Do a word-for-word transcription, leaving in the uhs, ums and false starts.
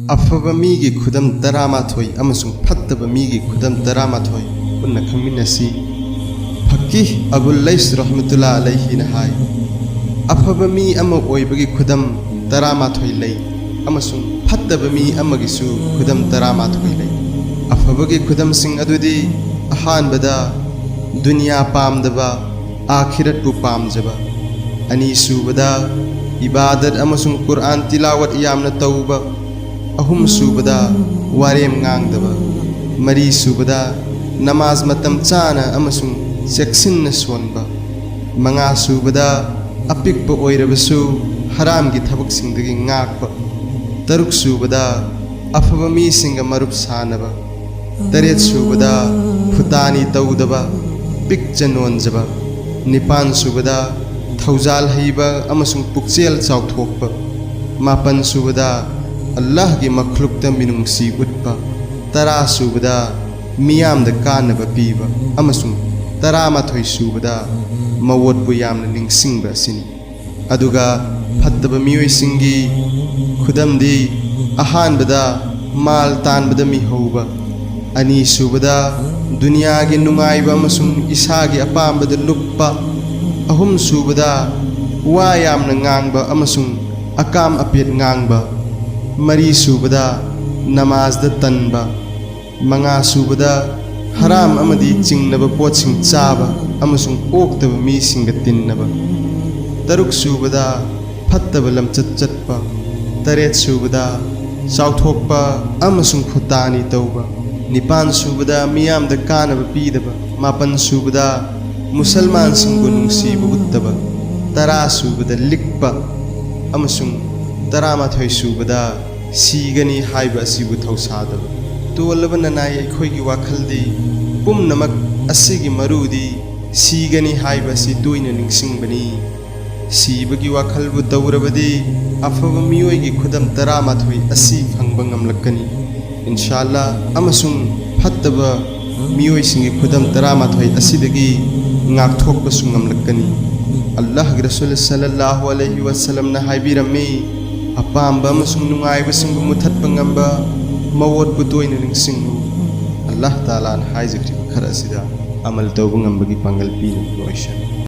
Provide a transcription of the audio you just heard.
ꯑꯐꯕ ꯃꯤꯒꯤ ꯈꯨꯗꯝ ꯇꯔꯥꯃꯥꯊꯣꯏ ꯑꯃꯁꯨꯡ ꯐꯠꯇꯕ ꯃꯤꯒꯤ ꯈꯨꯗꯝ ꯇꯔꯥꯃꯥꯊꯣꯏ ꯄꯨꯟꯅ ꯈꯪꯃꯤꯟꯅꯁꯤ꯫ ꯐꯀꯤꯍ ꯑꯕꯨꯜ ꯂꯩꯁ ꯔꯍꯃꯇꯨꯜꯂꯥ ꯑꯂꯩꯍꯤꯅ ꯍꯥꯏ, "ꯑꯐꯕ ꯃꯤ ꯑꯃ ꯑꯣꯏꯕꯒꯤ ꯈꯨꯗꯝ ꯇꯔꯥꯃꯥꯊꯣꯏ ꯂꯩ ꯑꯃꯁꯨꯡ ꯐꯠꯇꯕ ꯃꯤ ꯑꯃꯒꯤꯁꯨ ꯈꯨꯗꯝ ꯇꯔꯥꯃꯥꯊꯣꯏ ꯂꯩ꯫ ꯑꯐꯕꯒꯤ ꯈꯨꯗꯝꯁꯤꯡ ꯑꯗꯨꯗꯤ ꯑꯍꯥꯟꯕꯗ ꯗꯨꯅꯤꯌꯥ ꯄꯥꯝꯗꯕ, ꯑꯥꯈꯤꯔꯠꯄꯨ ꯄꯥꯝꯖꯕ꯫ ꯑꯅꯤꯁꯨꯕꯗ ꯏꯕꯥꯗꯠ ꯑꯃꯁꯨꯡ ꯀꯨꯔꯑꯥꯟ ꯇꯤꯂꯥꯋꯠ ꯌꯥꯝꯅ ꯇꯧꯕ꯫ ꯑꯍꯨꯝꯁꯨꯕꯗ ꯋꯥꯔꯦꯝ ꯉꯥꯡꯗꯕ꯫ ꯃꯔꯤꯁꯨꯕꯗ ꯅꯃꯥꯖ ꯃꯇꯝ ꯆꯥꯅ ꯑꯃꯁꯨꯡ ꯆꯦꯛꯁꯤꯟꯅ ꯁꯣꯟꯕ꯫ ꯃꯉꯥꯁꯨꯕꯗ ꯑꯄꯤꯛꯄ ꯑꯣꯏꯔꯕꯁꯨ ꯍꯔꯥꯝꯒꯤ ꯊꯕꯛꯁꯤꯡꯗꯒꯤ ꯉꯥꯛꯄ꯫ ꯇꯔꯨꯛꯁꯨꯕꯗ ꯑꯐꯕ ꯃꯤꯁꯤꯡꯒ ꯃꯔꯨꯞ ꯁꯥꯅꯕ꯫ ꯇꯔꯦꯠꯁꯨꯕꯗ ꯐꯨꯇꯥꯅꯤ ꯇꯧꯗꯕ, ꯄꯤꯛꯆ ꯅꯣꯟꯖꯕ꯫ ꯅꯤꯄꯥꯟꯁꯨꯕꯗ ꯊꯧꯖꯥꯜ ꯍꯩꯕ ꯑꯃꯁꯨꯡ ꯄꯨꯛꯆꯦꯜ ꯆꯥꯎꯊꯣꯛꯄ꯫ ꯃꯥꯄꯟꯁꯨꯕꯗ ꯑꯜꯂꯥꯍꯒꯤ ꯃꯈ꯭ꯂꯨꯛꯇ ꯃꯤꯅꯨꯡꯁꯤ ꯎꯠꯄ꯫ ꯇꯔꯥꯁꯨꯕꯗ ꯃꯤꯌꯥꯝꯗ ꯀꯥꯟꯅꯕ ꯄꯤꯕ꯫ ꯑꯃꯁꯨꯡ ꯇꯔꯥꯃꯥꯊꯣꯏ ꯁꯨꯕꯗ ꯃꯋꯣꯠꯄꯨ ꯌꯥꯝꯅ ꯅꯤꯡꯁꯤꯡꯕ ꯑꯁꯤꯅꯤ꯫ ꯑꯗꯨꯒ ꯐꯠꯇꯕ ꯃꯤꯑꯣꯏꯁꯤꯡꯒꯤ ꯈꯨꯗꯝꯗꯤ, ꯑꯍꯥꯟꯕꯗ ꯃꯥꯜ ꯇꯥꯟꯕꯗ ꯃꯤꯍꯧꯕ, ꯑꯅꯤꯁꯨꯕꯗ ꯗꯨꯅꯤꯌꯥꯒꯤ ꯅꯨꯡꯉꯥꯏꯕ ꯑꯃꯁꯨꯡ ꯏꯁꯥꯒꯤ ꯑꯄꯥꯝꯕꯗ ꯂꯨꯞꯄ, ꯑꯍꯨꯝꯁꯨꯕꯗ ꯋꯥ ꯌꯥꯝꯅ ꯉꯥꯡꯕ ꯑꯃꯁꯨꯡ ꯑꯀꯥꯝ ꯑꯄꯦꯠ ꯉꯥꯡꯕ, ꯃꯔꯤꯁꯨꯕꯗ ꯅꯃꯥꯖꯗ ꯇꯟꯕ, ꯃꯉꯥꯁꯨꯕꯗ ꯍꯔꯥꯝ ꯑꯃꯗꯤ ꯆꯤꯡꯅꯕ ꯄꯣꯠꯁꯤꯡ ꯆꯥꯕ ꯑꯃꯁꯨꯡ ꯑꯣꯛꯇꯕ ꯃꯤꯁꯤꯡꯒ ꯇꯤꯟꯅꯕ, ꯇꯔꯨꯛꯁꯨꯕꯗ ꯐꯠꯇꯕ ꯂꯝꯆꯠ ꯆꯠꯄ, ꯇꯔꯦꯠꯁꯨꯕꯗ ꯆꯥꯎꯊꯣꯛꯄ ꯑꯃꯁꯨꯡ ꯐꯨꯇꯥꯅꯤ ꯇꯧꯕ, ꯅꯤꯄꯥꯟꯁꯨꯕꯗ ꯃꯤꯌꯥꯝꯗ ꯀꯥꯟꯅꯕ ꯄꯤꯗꯕ, ꯃꯥꯄꯟꯁꯨꯕꯗ ꯃꯨꯁꯜꯃꯥꯟꯁꯤꯡꯕꯨ ꯅꯨꯡꯁꯤꯕ ꯎꯠꯇꯕ, ꯇꯔꯥꯁꯨꯕꯗ ꯂꯤꯛꯄ ꯑꯃꯁꯨꯡ ꯇꯔꯥꯃꯥꯊꯣꯏ ꯁꯨꯕꯗ ꯁꯤꯒꯅꯤ ꯍꯥꯏꯕ ꯑꯁꯤꯕꯨ ꯊꯧꯁꯥꯗꯕ꯫ ꯇꯣꯜꯂꯕ ꯅꯅꯥꯏ ꯑꯩꯈꯣꯏꯒꯤ ꯋꯥꯈꯜꯗꯤ ꯄꯨꯝꯅꯃꯛ ꯑꯁꯤꯒꯤ ꯃꯔꯨꯗꯤ ꯁꯤꯒꯅꯤ ꯍꯥꯏꯕ ꯑꯁꯤ ꯇꯣꯏꯅ ꯅꯤꯡꯁꯤꯡꯕꯅꯤ꯫ ꯁꯤꯕꯒꯤ ꯋꯥꯈꯜꯕꯨ ꯇꯧꯔꯕꯗꯤ ꯑꯐꯕ ꯃꯤꯑꯣꯏꯒꯤ ꯈꯨꯗꯝ ꯇꯔꯥꯃꯥꯊꯣꯏ ꯑꯁꯤ ꯐꯪꯕ ꯉꯝꯂꯛꯀꯅꯤ, ꯏꯟꯁꯥꯜꯂꯥ, ꯑꯃꯁꯨꯡ ꯐꯠꯇꯕ ꯃꯤꯑꯣꯏꯁꯤꯡꯒꯤ ꯈꯨꯗꯝ ꯇꯔꯥꯃꯥꯊꯣꯏ ꯑꯁꯤꯗꯒꯤ ꯉꯥꯛꯊꯣꯛꯄꯁꯨ ꯉꯝꯂꯛꯀꯅꯤ꯫ ꯑꯜꯂꯥꯍꯒꯤ ꯔꯁꯨꯜ ꯁꯜꯂꯜꯂꯥꯍꯨ ꯑꯂꯩꯍꯤ ꯋꯥꯁꯂꯝꯅ ꯍꯥꯏꯕꯤꯔꯝꯃꯤ, ꯑꯄꯥꯝꯕ ꯑꯃꯁꯨꯡ ꯅꯨꯡꯉꯥꯏꯕꯁꯤꯡꯕꯨ ꯃꯨꯊꯠꯄ ꯉꯝꯕ ꯃꯋꯣꯠꯄꯨ ꯇꯣꯏꯅ ꯅꯤꯡꯁꯤꯡꯉꯨ꯫ ꯑꯜꯂꯥꯍ ꯇꯥꯂꯥꯅ ꯍꯥꯏꯖꯈ꯭ꯔꯤꯕ ꯈꯔ ꯑꯁꯤꯗ ꯑꯃꯜ ꯇꯧꯕ ꯉꯝꯕꯒꯤ ꯄꯥꯡꯒꯜ ꯄꯤꯅꯕ ꯑꯣꯏꯁꯅꯨ꯫